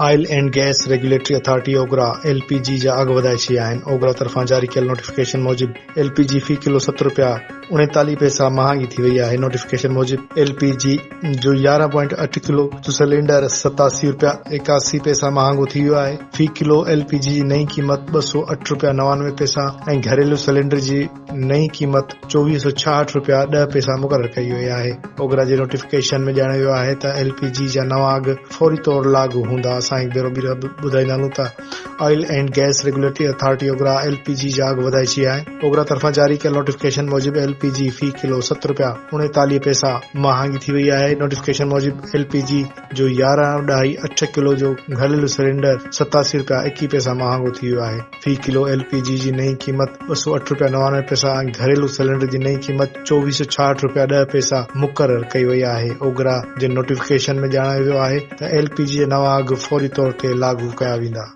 Oil and gas regulatory authority, OGRA, L P جي جا اگهه وڌائي ڇڏيا آهن. اوگرا طرفان جاري ڪيل نوٽيفڪيشن موجب ايل پي جي في ڪلو ست رپيا 39 پئسا مهانگي ٿي وئي آهي. نوٽيفڪيشن موجب ايل پي جي جو يارهن پوائنٽ اٺ ڪلو جو سلينڊر 87 رپيا 81 پئسا مهانگو ٿي ويو آهي. في ڪلو ايل پي جي جي نئين قيمت 208 رپيا 99 پئسا ۽ گهريلو سلينڊر جي نئين قيمت 2466 رپيا ڏهه پئسا مقرر ڪئي وئي آهي. اوگرا جي نوٽيفڪيشن ۾ ڄاڻايو ويو آهي ته ايل پي جي جا نوان اگهه فوري طور لاڳو هوندا. اسان هڪ ڀيرو ٻيهر ٻڌائيندا هلون ته oil and gas regulatory authority, OGRA, L P جي جا اگهه وڌائي ڇڏيا آهن. اوگرا طرفان جاري ڪيل نوٽيفڪيشن موجب ايل پي جي في ڪلو ست رپيا 39 پئسا مهانگي ٿي وئي آهي. نوٽيفڪيشن موجب ايل پي جي جو يارهن ڏهائي اٺ ڪلو جو گهريلو سلينڊر 87 رپيا 21 پئسا مهانگو ٿي ويو آهي. في ڪلو ايل پي جي جي نئين قيمت 208 رپيا 99 پئسا ۽ گهريلو سلينڊر جي نئين قيمت 2466 رپيا ڏهه پئسا مقرر ڪئي وئي آهي. اوگرا جي نوٽيفڪيشن ۾ ڄاڻايو ويو آهي ته ايل پي جي جا نوان اگهه فوري طور تي لاڳو ڪيا ويندا.